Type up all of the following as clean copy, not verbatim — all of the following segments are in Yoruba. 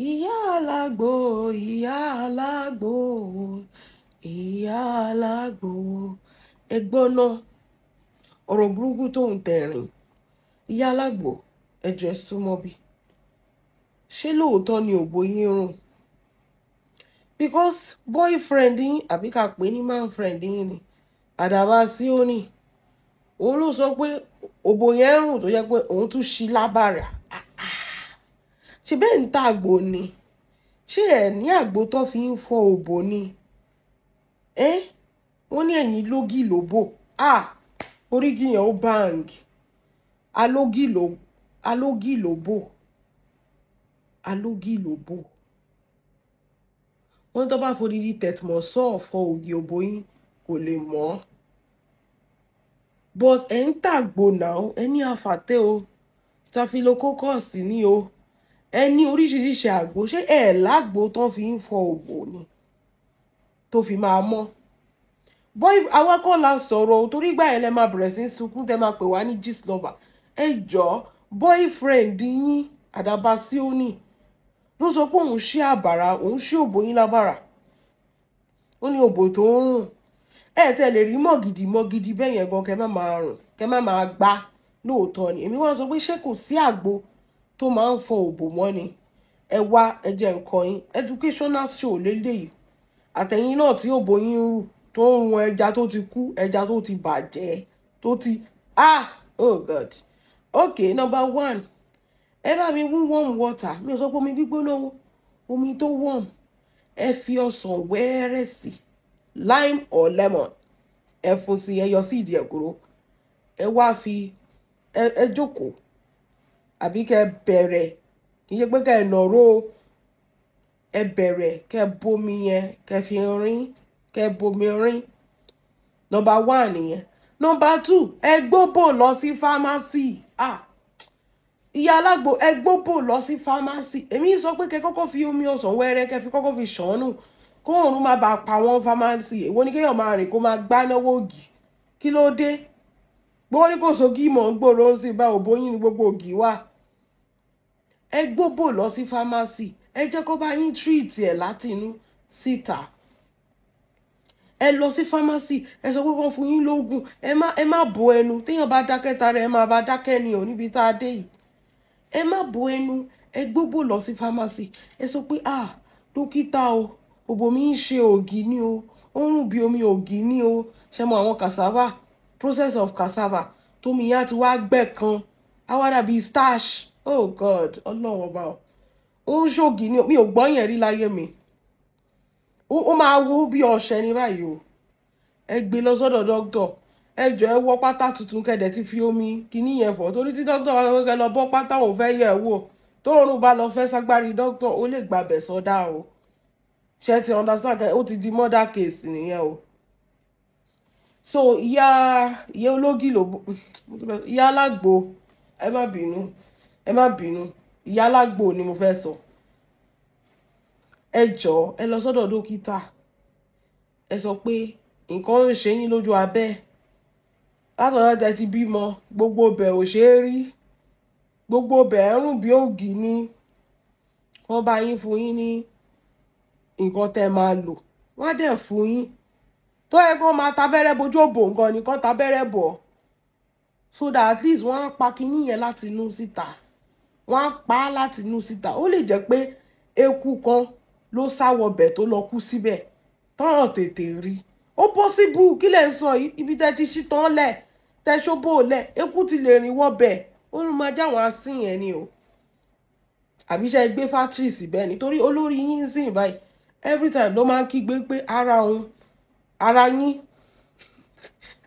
Ìyá alágbo, ìyá alágbo, ìyá alágbo. Ẹ gbọ́ ná, ọ̀rọ̀ burúkú tó ń tẹ̀rìn. Ìyá alágbo, ẹ jọ̀ọ́ ẹ súnmọ́ bí. Ṣé lóòótọ́ ni òbò yín rùn? Because boyfriend yín, àbí ká pè é ní man friend yín ni, Àdàbà Síónì. Òun ló sọ pé òbò yẹn rùn tó jẹ́ pé òun tún ṣí lábàrà. Ṣé bẹ́ẹ̀ ń ta àgbo ni? Ṣé ẹ ní àgbo tó fi ń fọ òbò ni? Ẹ́, wọ́n ní ẹ̀yin lógì lóbò. Ah! Oríkì yẹn ó bang. Alógì ló, alógì lóbò. Alógì lóbò. Wọ́n tó bá fodidi tẹ̀tìmọ̀sọ́ fọ ògì òbò yín kò lè mọ́. But ẹ̀ ń tàgbo now, ẹ ní àfàtẹ́ o, staphylococcus ní o, ẹ ní oríṣiríṣi àgbo. Ṣé ẹ lágbo tó fi ń fọ òbò ni? Tó fi máa mọ́. Boy, àwa kọ́ la sọ̀rọ̀ o, torí ìgbà yẹn lẹ máa bẹ̀rẹ̀ sí í sunkún tẹ máa pè wá ní gist lover. Ẹ jọ̀ọ́, boyfriend yín, Àdàbà Síónì, ló sọ pé òun ṣí àbàrà, òun ṣí òbò yín lábàrà. Ó ní òbò tó ń rùn. Ẹ tẹ́ lè rí mọ̀gìdì mọ̀gìdì bẹ́ẹ̀ yẹn gan kẹ́ má máa rùn, kẹ́ má máa gbá lóòótọ́ ni. Èmi wá sọ pé ṣé kò sí àgbo tó máa ń fọ òbò mọ́ ni? Ẹ wá, ẹ jẹ́ nǹkan yín. Educational show léléyìí. Àtẹ̀yìn náà tí òbò yín ń rùn, tó ń run ẹja tó ti kú, ẹja tó ti bàjẹ́, tó ti, ah! Oh God. Okay, number one. Ẹ bá mi wú warm water. Mi ò sọ pé omi gbígbóná o. Omi tó warm. Ẹ fi ọsàn wẹ́rẹ́ sí. Lime or lemon. Ẹ fún sí, ẹ yọ sí ìdí ẹ̀ kúrò. Ẹ wá fi, ẹ jókòó. Àbí kẹ́ bẹ̀rẹ̀. Kì í ṣe pé kẹ́ nàró o. Ẹ bẹ̀rẹ̀ kẹ́ bomi yẹn, kẹ́ fi rín, kẹ́ bomi rín. Number one nìyẹn. Number two, ẹ gbóbò lọ sí pharmacy. Ah! Ìyá alágbo, ẹ gbóbò lọ sí pharmacy. Èmi sọ pé kẹ́ kọ́kọ́ fi omi ọsàn wẹ́rẹ́, kẹ́ fi kọ́kọ́ fi ṣàn nù. Kó òórùn má bàa pa wọ́n pharmacy. Èwo ni kéèyàn máa rìn kó máa gbá náwó ògì? Kí ló dé? Gbogbo ní kò sógì mọ̀ ń gbòòrò ń sìn bá òbó yín ní gbogbo ògì wà. Ẹ gbóbò lọ sí pharmacy. Ẹ jẹ́ kó bá yín treat ẹ̀ láti inú síta. Ẹ lọ sí pharmacy, ẹ sọ pé kó fún yín lóògùn. Ẹ má bo ẹnu. Téèyàn bá dákẹ́ tara ẹ máa bá dákẹ́ ni ò níbi tá a dé yìí. Ẹ má bo ẹnu, ẹ gbóbò lọ sí pharmacy. Ẹ sọ pé, "Ah, dókítà o, òbò mi ń ṣe ògì ní o, ó ń rùn bí omi ògì ní o." Ṣé mo àwọn cassava, process of cassava, tómi yẹn á ti wá gbẹ kan, á wá dàbí starch. Oh God, Ọlọ́run ọba o. Ó ń ṣògì ní o, mi ò gbọ́ yẹn rí láyé mi. Ó máa wó bí ọṣẹ ní báyìí o. Ẹ gbé lọ sọ́dọ̀ dókítà. Ẹ jọ̀ọ́, ẹ wọ pátá tuntun kẹ́dẹ̀ tí fi omi kíní yẹn fọ̀, torí tí dókítà bá sọ pé kẹ́ lọ bọ́ pátá, òun fẹ́ yẹ̀ wò. Tóòrùn bá lọ fẹ́ ságbárí dókítà, ó lè gbàbẹ̀ sọdá o. Ṣé ti understand? Ó ti di murder case nìyẹn o. So ìyá ológì ló, ìyá alágbo, ẹ má bínú, ẹ má bínú. Ìyá alágbo ni mo fẹ́ sọ. Ẹ jọ̀ọ́, ẹ lọ sọ́dọ̀ dókítà. Ẹ sọ pé nǹkan ń ṣe yín lójú abẹ́. Látọ̀dọ̀ tẹ́ ti bímọ, gbogbo ibẹ̀ ò ṣeé rí. Gbogbo ibẹ̀ ń rùn bí ògì ni. Wọ́n bá yín fún yín ní nǹkan tẹ́ máa lò. Wọ́n á dẹ̀ fún yín. Tó yẹ kó máa tabẹ́rẹ́ bojú òbò nǹkan ni kán tabẹ́rẹ́ bọ̀. So that at least wọ́n á pa kinní yẹn láti inú síta. Wọ́n á pa á láti inú síta. Ó lè jẹ́ pé eku kan ló sá wọbẹ̀ tó lọ kú síbẹ̀. Tán tètè rí. Ó possible. Kí lẹ̀ ń sọ yìí? Ibi tẹ́ ti ṣí tán lẹ̀, tẹ́ ṣóbò lẹ̀, eku ti lè rìn wọbẹ̀. Ó ló máa jáwọn asín yẹn ni o. Àbí ṣe gbé factory síbẹ̀ nítorí olórí yín ń sìn báyìí. Every time ló máa ń kígbe pé ara òun, ara yín,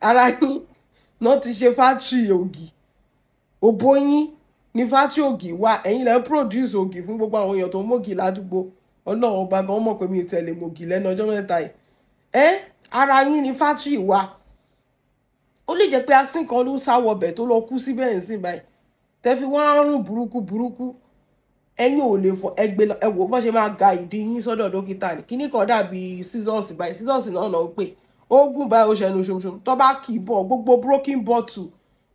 ara yín náà ti ṣe factory ògì. Òbò yín ní factory ògì wà. Ẹ̀yin lẹ ń produce ògì fún gbogbo àwọn èèyàn tó ń mọ̀gì ládùúgbò. Ọlọ́run ọba gan mọ̀ pé mi ò tẹ̀lé mọ̀gì lẹ́nu ọjọ́ mẹ́ta yìí. Ẹ́, ara yín ní factory wà. Ó lè jẹ́ pé asín kan ló sá wọbẹ̀ tó lọ kú síbẹ̀ ń sìn báyìí. Tẹ́ fi wọ́n á rùn burúkú burúkú. Ẹ̀yin ò lè fọ ẹgbẹ́ lọ. Ẹ wò bọ́n ṣe máa ga ìdí yín sọ́dọ̀ dókítà ní. Kíní kan dàbí scissors báyìí. Scissors náà náà ń pè. Ó gùn báyìí, ó ṣẹnu ṣomṣom. Tó bá kì í bọ̀, gbogbo broken bottle,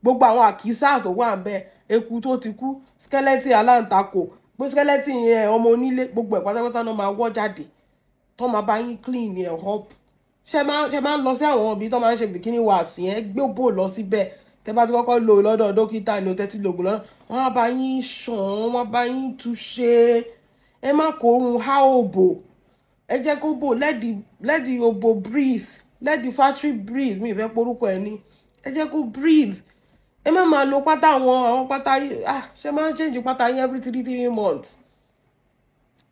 gbogbo àwọn àkísà tó wà ń bẹ, eku tó ti kú, skeleton aláǹtakò, Gbogbo skeleton yẹn, ọmọ onílé, gbogbo ẹ̀ pátápátá náà máa wọ́ jáde, tó máa bá yín clean ẹ̀ up. Ṣe máa ń lọ sí àwọn ibi tó máa ń ṣe bikini wax yẹn, gbé bò lọ síbẹ̀. Tẹ bá ti kọ́kọ́ lò lọ́dọ̀ dókítà ni o, tẹ́tí lògùn lọ́dọ̀ wọ́n á bá yín ṣàn, wọ́n á bá yín túṣe. Ẹ má kó orun há òbò, ẹ jẹ́ kó bò. Let the òbò breathe, let the factory breathe. Mi ì fẹ́ porúkọ ẹ ní, ẹ jẹ́ kó breathe. Ẹ má máa lo pátá àwọn pátá yìí. Ah, ṣe máa ń change pátá yín every 3 3 months?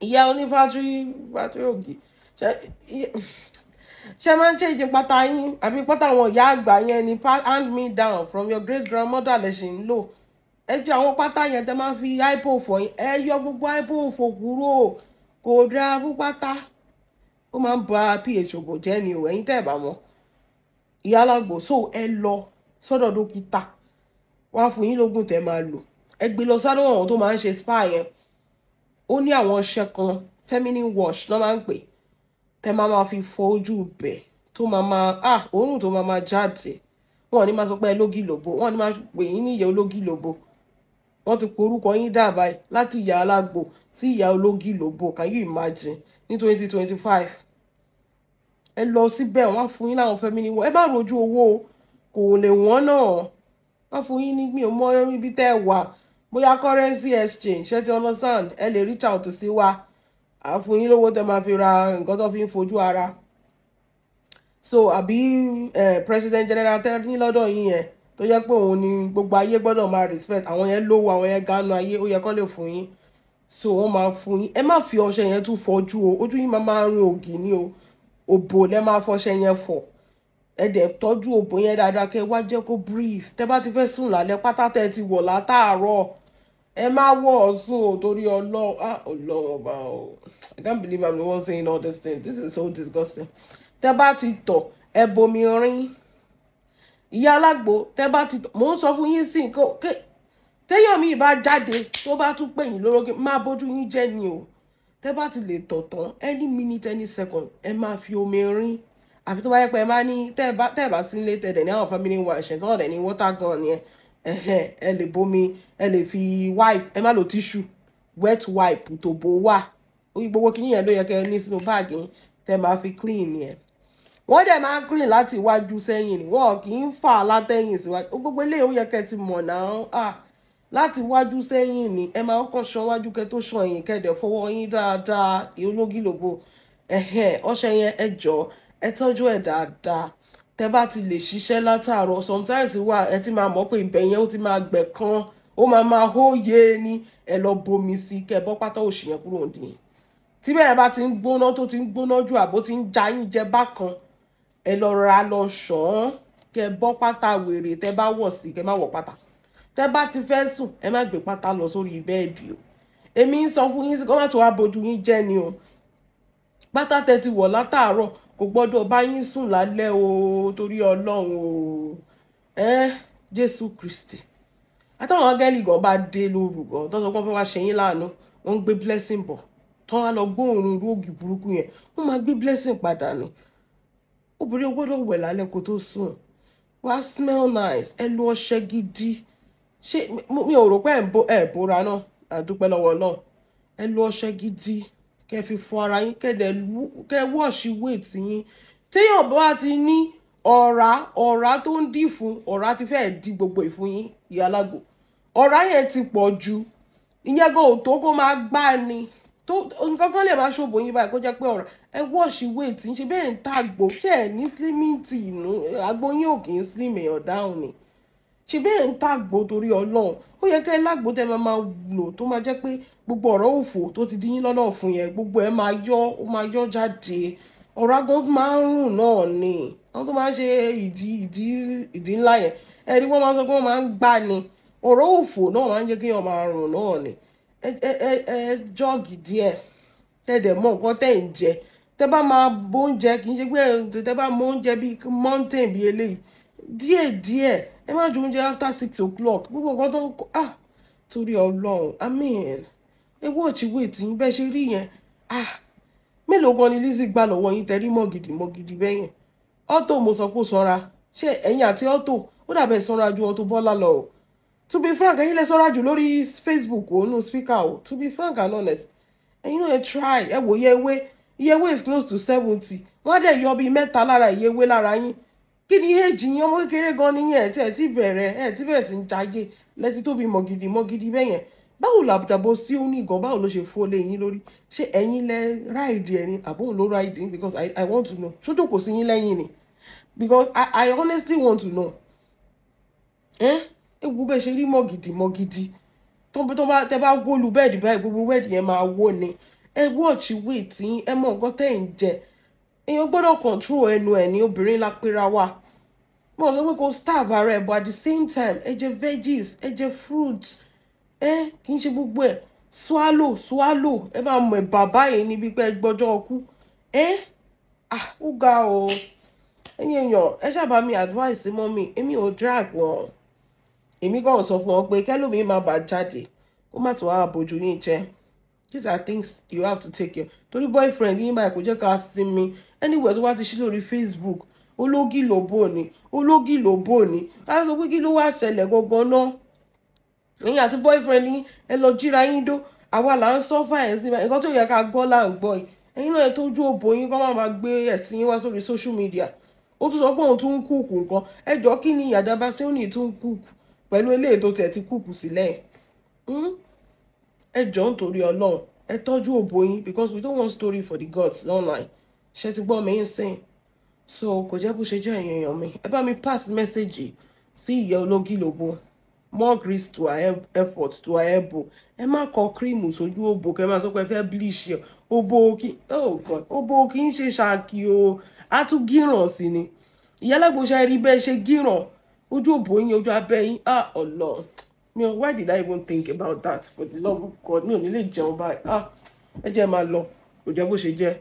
Ìyá oní factory ògì, ṣe máa ń change pátá yín? Àbí pátá àwọn ìyá àgbà yẹn ni, hand me down from your great grandmother lè ṣì ń lò? Ẹ fi àwọn pátá yẹn tẹ máa ń fi hypo fọ yín, ẹ yọ gbogbo hypo fò kúrò. Kò dáa fún pátá, ó máa ń ba pH òbò jẹ́ ni o. Ẹ̀yin tẹ́ ẹ̀ bá mọ̀, ìyá alágbò, so ẹ lọ sọ́dọ̀ dókítà, wọ́n á fún yín lógún tẹ́ máa lò. Ẹ gbé lọ sádọ̀ àwọn tó máa ń ṣe spa yẹn. Ó ní àwọn ọṣẹ kan, feminine wash ló máa ń pè, tẹ́ máa máa fi fọ ojú ibẹ̀, tó máa máa, ah, òórùn tó máa máa jáde. Wọn ò ní máa sọ pé ẹ lógì lòbò, wọn ò ní máa pè yín ní ìyá ológì lòbò. Wọ́n ti porúkọ yín dà báyìí, láti ìyá alágbò sí ìyá ológì lòbò. Can you imagine, ní 2025? Ẹ lọ síbẹ̀, wọ́n á fún yín láwọn feminine wash. Ẹ má rojú owó o, kò lè wọ́n náà. Wọ́n fún yín ní, mi ò mọ ibi tẹ́ ẹ wà, bóyá currency exchange, ṣé ti understand? Ẹ lè reach out sí wa, à fún yín lówó tẹ́ máa fi ra nǹkan tó fi ń fojú ara. So àbí president general tẹ́ ní lọ́dọ̀ yín yẹn, tó jẹ́ pé òun ni gbogbo ayé gbọ́dọ̀ máa respect, àwọn yẹn lówó, àwọn yẹn ganu ayé, ó yẹ kán lè fún yín. So wọ́n máa fún yín. Ẹ má fi ọṣẹ yẹn tún fọjú o, ojú yín máa máa rún ògì ní o. Òbò lẹ máa fọṣẹ yẹn fọ̀. Ẹ dẹ̀ tọ́jú òbò yẹn dáadáa, kẹ́ wá jẹ́ kó breathe. Tẹ́ bá ti fẹ́ sùn lálẹ́, pátá tẹ́ ti wọ̀ látàárọ̀, ẹ má wọ̀ ọ́ sùn o, torí Ọlọ́run. Ah, Ọlọ́run ọba o, I can't believe I'm the one saying all these things. This is so disgusting. Tẹ́ bá ti tọ̀, ẹ bomi rin. Ìyá alágbo, tẹ́ bá ti tọ̀, mò ń sọ fún yín sí nǹkan téèyàn mi bá jáde, tó bá tún pè yín lórókè, má bójú yín jẹ́ ni o. Tẹ́ bá ti lè tọ̀ tán, any minute, any second, ẹ máa fi omi rin. Àfi tó bá yẹ pé ẹ máa ní tẹ́ ẹ bá sí ilé, tẹ́ dẹ̀ ní àwọn family wa ẹ̀ṣẹ̀ tó dẹ̀ ní water gun yẹn, ẹ̀hẹ́n, ẹ lè bomi, ẹ lè fi wipe. Ẹ má lo tissue, wet wipe tó bò wà. Gbogbo kìíní yẹn ló yẹ kẹ́ ẹ ní sínú báàgì yín tẹ́ máa fi clean yẹn. Wọ́n dẹ̀ máa ń clean láti iwájú sẹ́yìn ni, wọ́n kì í fà látẹ̀yìn síwájú. Gbogbo eléyìí, ó yẹ kẹ́ ti mọ̀ náà. Ah, láti iwájú sẹ́yìn ni ẹ máa kàn ṣan wájú kẹ́ tó ṣan ẹ̀yìn, kẹ́ dẹ̀ fọwọ́ yín dáadáa. Ológìlóbó, ẹ̀hẹ́n, ọṣẹ yẹn, ẹ jọ̀ọ́, ẹ tọ́jú ẹ̀ dáadáa. Tẹ́ bá ti lè ṣiṣẹ́ látàárọ̀, sometimes wà ẹ ti máa mọ̀ pé ibẹ̀ yẹn ó ti máa gbẹ̀ kan, ó máa máa hóye ní. Ẹ lọ bomi sí, kẹ́ bọ́ pátá òṣì yẹn kúrò ní. Tí bẹ́ẹ̀ bá ti ń gbóná, tó ti ń gbóná jù, àbó ti ń já yín jẹ bákan, ẹ lọ ra lọ ṣàn án, kẹ́ bọ́ pátá wèrè tẹ́ bá wọ̀ sí. Kẹ́ má wọ̀ pátá. Tẹ́ bá ti fẹ́ sùn, ẹ má gbé pátá lọ sórí bẹ́ẹ̀dì o. Èmi ń sọ fún yín sí, kó má tó wá bójú yín jẹ́ ni o. Pátá tẹ́ ti wọ̀ látàárọ̀ kò gbọ́dọ̀ bá yín sùn lálẹ́ o, torí Ọlọ́run o. Ẹ Jésù Kristi àtàwọn áńgẹ́lì gan bá dé lóru gan, tó sọ pé wọ́n fẹ́ wá ṣe yín láàánú, wọ́n ń gbé blessing bọ̀, tó wá lọ gbóòórùn irú ògì burúkú yẹn, wọ́n máa gbé blessing padà ni. Obìnrin gbọ́dọ̀ wẹ̀ lálẹ́ kó tó sùn, wá smell nice. Ẹ lo ọṣẹ gidi. Ṣé mi ò rò pé ẹ̀ bóra náà? Àdúpẹ́ lọ́wọ́ Ọlọ́run. Ẹ lo ọṣẹ gidi kẹ́ fi fọ ara yín, kẹ́ dẹ̀ kẹ́ wash weight yín. Téèyàn bá ti ní ọ̀rá, ọ̀rá tó ń dì fún ọ̀rá ti fẹ́ẹ̀ di gbogbo ìfun yín, ìyá alágbò, ọ̀rá yẹn ti pọ̀ jù. Ìyẹn gan ò tó kó máa gbá ni, tó nǹkan kan lè máa ṣòbò yín báyìí, kó jẹ́ pé ọ̀rá. Ẹ wash weight ń ṣe bẹ́ẹ̀, ń tàgbò. Ṣé ẹ̀ ní slimming tea nù? Àgbo yín ò kì í slim èèyàn down ni. Ṣe bẹ́ẹ̀ ń tàgbò? Torí Ọlọ́run, ó yẹ kẹ́ ẹ lágbo tẹ́ máa máa lò, tó máa jẹ́ pé gbogbo ọ̀rọ̀ òfò tó ti dín yín lọ́nà fún yẹn, gbogbo ẹ̀ máa yọ, ó máa yọ jáde. Ọ̀rá gan máa ń rùn náà ni. Àwọn tó máa ń ṣe ìdí ńlá yẹn, ẹ̀rí wọ́n máa ń sọ pé wọ́n máa ń gbá ni. Ọ̀rọ̀ òfò náà máa ń jẹ́ kéèyàn máa rùn náà ni. Ẹ jog díẹ̀, tẹ́ dẹ̀ mọ̀ nǹkan tẹ́ ń jẹ. Tẹ́ bá máa bóúnjẹ, kì í ṣe pé tẹ́ bá mọ oúnjẹ bíi mountain bíi eléyìí, díẹ̀ díẹ̀. Ẹ má jẹ oúnjẹ after 6 o'clock. Gbogbo nǹkan tó ń kọ, ah, torí Ọlọ́run. I mean, ẹ watch weight yín bẹ́ẹ̀ ṣe rí yẹn. Ah, mélòó gan ni Lizzy gbà lọ́wọ́ yín tẹ́rí mọ́gìdì mọ́gìdì bẹ́yẹn? Auto, mo sọ pé ó sanra. Ṣé ẹ̀yin àti Auto, ó dàbẹ̀ sanra ju Auto Bola lọ o. To be frank, ẹ̀yin lẹ sọ́ra jù lórí Facebook òun nù speaker o. To be frank and honest, ẹ̀yin náà, ẹ try. Ẹ wò iye ewé is close to 70. Wọ́n á dẹ̀ yọ bíi mẹ́ta lára iye ewé lára yín. Kí ni èjì yín? Ọmọ kékeré gan ni yín. Ẹ̀ tí bẹ̀rẹ̀ sí ń jayé lẹ́tí tóbi mọ̀gìdì mọ̀gìdì bẹ́yẹn. Báwo làbùdàbọ̀ sí ó ní gan? Báwo ló ṣe fọ́ lé yín lórí? Ṣé ẹ̀yin lẹ ride ẹ̀ ni, àbóhùn ló ride yín? Because I want to know. Ṣójú kò sí yín lẹ́yìn ni? Because I honestly want to know. Ẹ ẹ wo bẹ́ẹ̀ ṣe rí mọ̀gìdì mọ̀gìdì. Tó bá tẹ bá wó lu bed báyìí, gbogbo bed yẹn máa wó ni. Ẹ watch weight yín. Ẹ mọ nǹkan tẹ́ ń jẹ. Èèyàn gbọ́dọ̀ control ẹnu ẹ̀ ní. Obìnrin la pera wa. Mo sọ pé kò starve ara ẹ, but at the same time, ẹ jẹ veggies, ẹ jẹ fruits. Ẹ kì í ṣe gbogbo ẹ swallow swallow. Ẹ máa mọ ẹ̀bà báyìí níbi pé ẹ gbọ́jọ́ ọkú ẹ. Ah, ó ga o. Ẹ̀yin èèyàn, ẹ ṣàbá mi advice mọ́ mi. Èmi ò drag wọn. Èmi kàn sọ fún wọn pé kẹlòmíì má bàa jáde, kó má tó wá bójú yín jẹ́. These are things you have to take care, torí boyfriend yín báyìí kò jẹ́ ká sinmi. Anywhere tó bá ti ṣí lórí Facebook, ológì ló bò ní, ológì ló bò ní. Ká sọ pé kí ló wá ṣẹlẹ̀ gangan náà? Ẹ̀yin àti boyfriend yín, ẹ lọ jíra yín dó. Àwa là ń suffer ẹ̀ sí. Nǹkan tó yẹ ká gbọ́ là ń gbọ́ yìí. Ẹ̀yin náà, ẹ tójú òbò yín, kọ́ máa gbé ẹ̀sìn yín wá sórí social media. Ó tún sọ pé òun tún ń cook nǹkan. Ẹ jọ, kí ni Àdàbà Síónì tún ń cook pẹ̀lú eléyìí tó tiẹ̀ ti cook sílẹ̀? Ẹ jọ, nítorí Ọlọ́run, ẹ tọ́jú òbò yín, because we don't want story for the gods online. Ṣe ti gbọ́ mi ń sìn? So kò jẹ́ bó ṣe jẹ́. Ẹ̀yin èèyàn mi, ẹ bá mi pass message sí ìyá ológìlóbó. More grease to her effort, to her elbow. Ẹ má kọ cream sójú òbò kẹ máa sọ pé ẹ fẹ́ bleach ẹ. Òbò kí, oh God, òbò kì í ṣe ṣáàkì o. Á tún gíràn sí ni. Ìyálágbó ṣe rí bẹ́ẹ̀ ṣe gíràn ojú òbò yín, ojú abẹ́ yín. Ah, Ọlọ́run mi ò, why did I even think about that? For the love of God, mi ò ní lè jẹun báyìí. Ah, ẹ jẹ́ máa lọ. Kò jẹ́ bó ṣe jẹ́.